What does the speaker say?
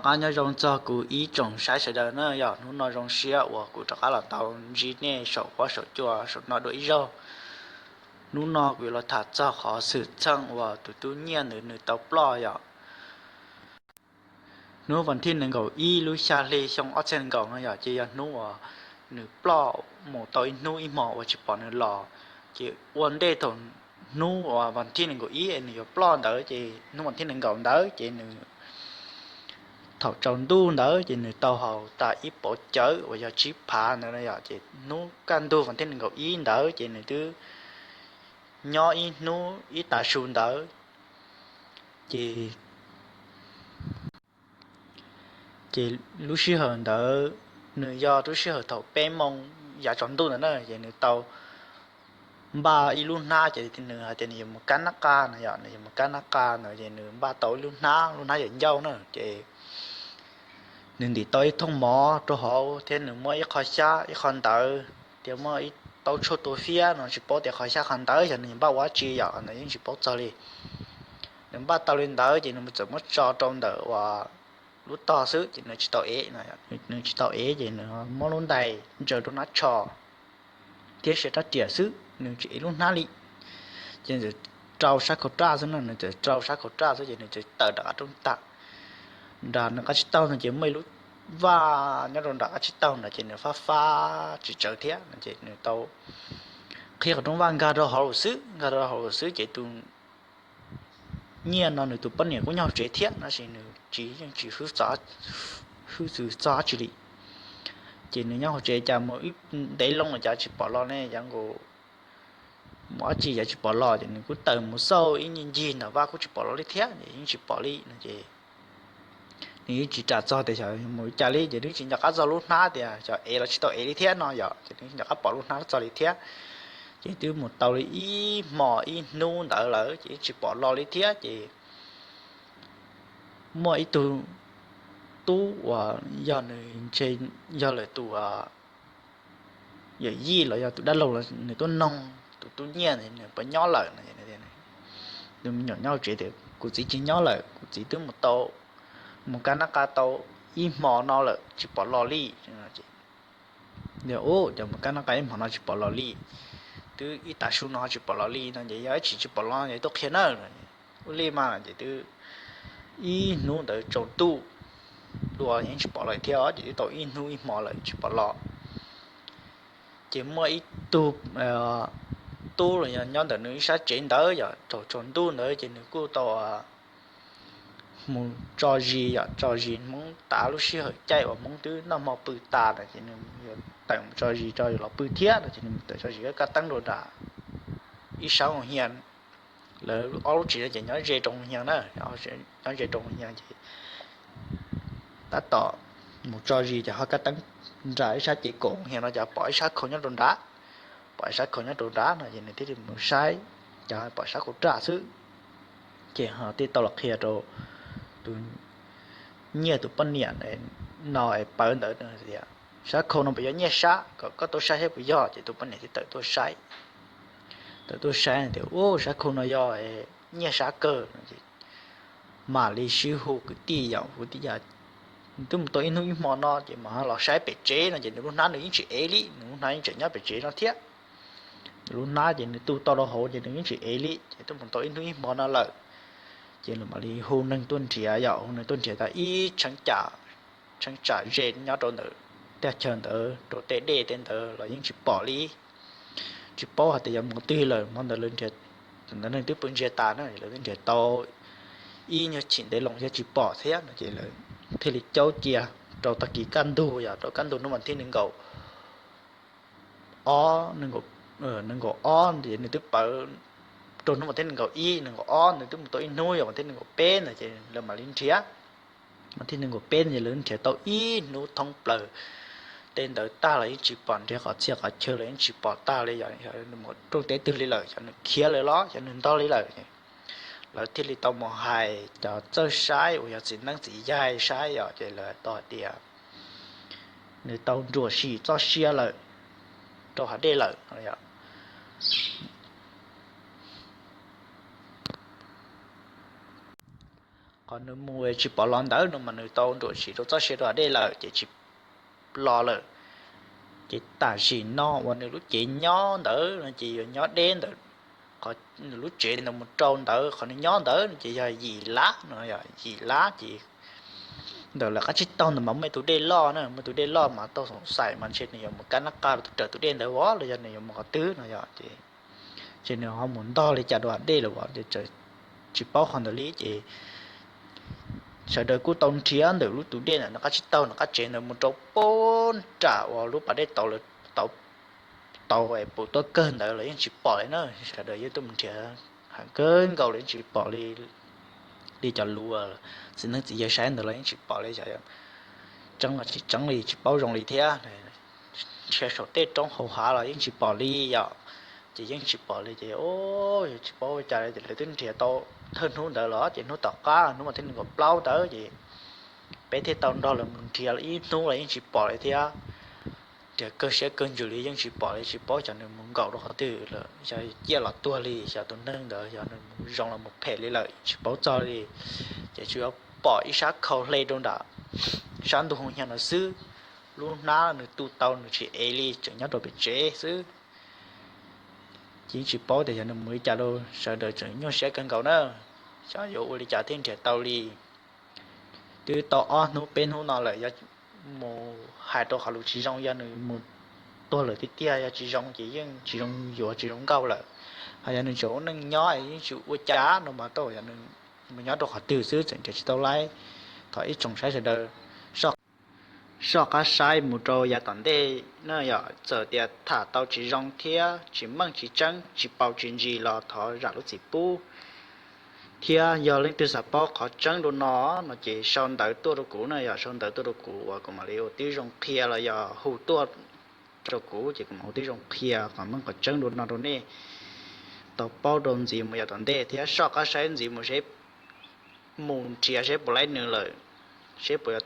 Qab nyob zoo txog kuv ib tsoom saib sawv daws na yom, hnub no zoo siab uas kuv rov qab los tau ntsib nej saum huab saum cua saum no dua ib zaug. Hnub no kuv yuav los tham txog qhov xwm txheej uas tus tub Nyiaj ntawd nws tau ploj yom. Hnub vas thib nees nkaum ib lub xya hli xyoo ob txhiab nees nkaum no yom, ces yog hnub uas nws ploj mus tau ib hnub ib hmos uas tsis pom nws los. Ces ua ntej thaum hnub uas vas thib nees nkaum ib nws yuav ploj ntawd, ces hnub vas thib nees nkaum ntawd ces nws thaum tsaus ntuj ntawd ces nws tau haus tas ib pob cawv uas yog tsib phav ntawd yom, ces hnub kaj ntug vas thib nees nkaum ib ntawd ces nws twb nyob ib hnub ib tav su ntawd. Ces ces lub sij hawm ntawd nws yog lub sij hawm thaum peb moo yav tsaus ntuj ntawd na, ces nws tau npaj ib lub hnab, ces nws hais tias nws yuav mus kab nab qa no yom, nws yuav mus kab nab qa ntawd ces nws npaj tau ib lub hnab, lub hnab yawm ncauj na, ces nws ntim tau ib thooj mov rau hauv thiab nws muab ib qho xyab ib qho ntawv, thiab muaj ib taub tshuaj tua fiab no, tsis paub tias qhov xyab qhov ntawv xyov nws npaj ua dab tsi yom, nws yeej tsis paub txog li. Nws npaj tau li ntawd ces nws txawm muab tso rau ntawm uas lub tog xwb ces nws tsis tau ev, nws tsis tau ev ces nws muab lub ntais ntsaws rau hnab tsho thiab siav rab riam xwb, nws tsis ev lub hnab li. Ces nws txawm rau sab khau raj xwb no, nws txawm rau sab khau raj xwb ces nws txawm tawm rov qab rau tag nram nws qab tsib taug no, ces muaj ib lub vaj nyob rau nram qab tsib taug ntawd ces nws fab fab tsis tsawv thiab no, ces nws tau qhib qhov rooj vaj nkag rau hauv lawm xwb, nkag rau hauv lawm xwb ces tus Nyiaj no nws tus poj niam kuj nyob hauv tsev thiab tab sis nws tsis, yeej tsis hwb txog dab tsi li. Ces nws nyob hauv tsev cas mus ib ntev loo cas tsis pom los ne, yov nkaus mus dab tsi cas tsis pom los, ces nws kuj tawm mus xauj ib ncig ncig ntawm vaj kuj tsis pom los li thiab, ces yeej tsis pom li no ces nws yeej tsis ram txog tias xyov mus li cas li, ces nws tsis nco qab txog lub hnab tias xyov ev los tsis tau ev li thiab no yom, ces nws tsis nco qab pom lub hnab txog li thiab. Ces twb mus tau li ib hmo ib hnub ntawd lawm ces yeej tsis pom los li thiab, ces muaj ib tug tub uas yog nws ntshe yog lawv tus yawm yij los yog tus dab laug los nws tuaj noog tus tub Nyiaj nws puas nyob lawm no, tus me nyuam nyob hauv tsev tias kuv txiv tsis nyob lawm, kuv txiv twb mus tau, mus kab nab qa tau ib hmo no lawm tsis pom los li. Ub, cov mus kab nab qa ib hmo no tsis pom los li, twb ib tav su no tsis pom los li no ces yog ib tsam tsis pom los ces tuaj qhia na. Ua li mas ces twb ib hnub ntawd tsaus ntuj dua yeej tsis pom los thiab, ces twb tau ib hnub ib hmo lawm tsis pom los. Ces muaj ib tug tub los yog nyob ntawm nws ib sab tsev ntawd yom, thaum tsaus ntuj ntawd ces nws kuj tau mus tso zis yom, tso zis Hmoob tav lub sij hawm caij uas Hmoob twb noj hmo pw tas no ces nws yuav tawm mus tso zis tso los pw thiab no ces nws tawm tso zis kaj teeb rau nram ib sab hau hias, lawv ob lub tsev no ces nyob ze rau hau hias na, nyob ze rau hau hias ces tab tom mus tso zis ces ho kaj teeb nram ib sab ces kaum hau hias no ces pom ib sab khau nyob rau nrad, pom ib sab khau nyob rau nrad no ces nws thiaj li mus saib, ces pom sab khau raj xwb. Ces ho thiaj tau los qhia rau tus Nyiaj tus poj niam no es pawv ntawd tias sab khau no puas yog Nyiaj sab, kom koj tuaj saib saib puas yog. Ces tus poj niam thiaj tawm tuaj saib, tawm tuaj saib tias ub, sab khau no yog Nyiaj sab kawg no ces mam li sib hu kwv tij yom, hu tij yom, twb mus tau ib hnub ib hmo no ces mam los saib pem tsev no ces nws lub hnab nws yeej tsis ev li, nws lub hnab yeej tseem nyob pem tsev no thiab. Nws lub hnab ces nws tu tau rau hauv ces nws yeej tsis ev li ces twb mus tau ib hnub ib hmo no lawm. Ces mam li hu neeg tuaj nrhiav yom, hu neeg tuaj nrhiav tau ib tshee tsam, tshee tsam ze nyob rau ntawm teb chaws ntawd rau tej dej tej ntawd los yeej tsis pom li. Tsis paub hais tias yuav mus twg lawm, hmo ntawd lawv nrhiav, ntawd neeg twb pw ntsia tas na, lawv twb nrhiav tau ib nyuag chim ntev loo thiab tsis pom thiab no ces lawv thiaj li caub cia rau tag kis kaj ntug yom, rau kaj ntug hnub vas thib nees nkaum ob, nees nkaum ob ces nws twb pawv rau hnub vas thib nees nkaum ib, nees nkaum ob nws twb mus tau ib hnub, yog vas thib nees nkaum peb ntawd ces lawv mam li nrhiav. Vas thib nees nkaum peb ntawd ces lawv nrhiav tau ib hnub thoob plaws tej ntawd tag los yeej tsis pom, nrhiav qhov txhia qhov chaw los yeej tsis pom tag li, yog nws mus rooj teb twg li lawm, xyov nws khiav lawm los xyov nws ntog li lawm. Lawv thiaj li tau mus hais cov txawj saib uas yog txiv neeb txiv yaig saib yom, ces lawv tau hais tias nws tau nruam sim txoj sia lawm rau hav dej lawm. Nws mus tsis pom los ntawd no mas nws tau nruam sim rau txoj sia rau dej lawm ces tsis los lawm. Ces tam sim no uas nws lub cev nyob ntawd no ces yuav nyob deb ntawm nws lub tsev ntawd mus rau ntawd qhov nws nyob ntawd ces yog yim lab no, yim lab ces ntawm lawv qab tsib taug ntawd mas muaj tus dej loj na, muaj tus dej loj mas tau xoom xaim mas ntshe nws yuav mus kab nab qa raws tus dej ntawd as los yog nws yuav mus qhov twg no yog ces, ces nws ho mus ntog li cas rau dej lawm as, tsis paub qhov ntawd li ces sawv daws kuj tau nrhiav ntawm lub tus dej ntawm nws qab tsib taug nws qab tsev ntawd mus rau pem nram uas lub pas dej tau, tau, tau pum tuaj kawg ntawd los yeej tsis pom li na. Sawv daws yeej tuaj mus nrhiav heev kawg nkaus los yeej tsis pom li, li cov luv txiv neeb txiv yaig saib ntawd los yeej tsis pom li, tseeb los tsis tseeb li tsis paub zoo li thiab. Nrhiav saum tej roob hauv hav los yeej tsis pom li yom, ces yeej tsis pom li ces tsis paub cas li ces lawv twb nrhiav tau thawj hnub ntawd los ces hnub tom qab hnub vas thib nees nkaum plaub ntawd ces peb thiaj tau nrog lawv mus nrhiav ib hnub los yeej tsis pom li thiab. Nrhiav kawg siab kawg ntsws li yeej tsis pom li, tsis paub xyov nws mus nkaum rau qhov twg lawm, xyov ciaj los tuag li, xyov tus neeg ntawd xyov nws mus zoo los mus phem li lawm tsis paub txog li. Ces tsuas yuav pom ib sab khau hle rau nram sab ntug hoo hnyo no xwb, lub hnab nws tu tau nws tsis ev li tseem nyob rau pem tsev xwb. Ces yeej tsis paub tias yog nws mus li cas rau, sawv daws tseem nyuaj siab kawg nkaus na, xyov yuav ua li cas thiaj nrhiav tau li. Twb tau ob hnub peb hnub no lawm, yog mus hais rau qhov lus tsis zoo yog nws mus tuag lawm tiag tiag, yog tsis zoo ces yeej tsis zoo yuav tsis zoo nkauj lawm. Ho yog nws tseem ua neej nyob yeej tsis ua cas no mas tau, yog nws mus nyob rau qhov twg xwb tseem nrhiav tsis tau li. Thov ib tsoom saib sawv daws soj qab saib mus rau yav tom ntej na yom, txawm tias tham tau tsis zoo thiab tsis meej tsis tseeb tsis paus tsis ntsis los thov zam lub txim pub. Thiab yog leej twg xav paub qhov tseeb dua no, no ces sau ntawv tuaj rau kuv na yom, sau ntawv tuaj rau kuv uas kuv mam li ua tib zoo qhia los yog hu tuaj rau kuv ces kuv mam ua tib zoo qhia qhov meej qhov tseeb dua no rau nej tau paub rau ntxiv mus yav tom ntej thiab soj qab saib ntxiv mus seb, mus nrhiav seb puas laib nws lawm, seb puas yuav